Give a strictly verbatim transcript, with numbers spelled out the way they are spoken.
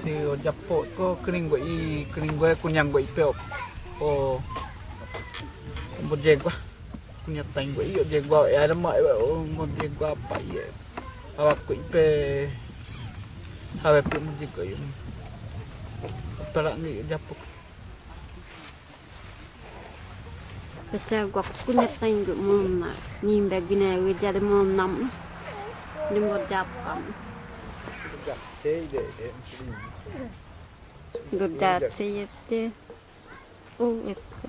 Si o japo ko kering gua i, kering gua i kunyang gua i pe o. O, o mo jegua. Kunyang taing gua i o jegua i, ada ma i o mo jegua apa i. Awak gua i pe. Hawe pe mo jegua i. Pala ngi o japo. Pecah gua kunyang taing gua mo na. Nimba gina gua jadi mo nam. Nimba japam. Gua jadi te. Oh, itu.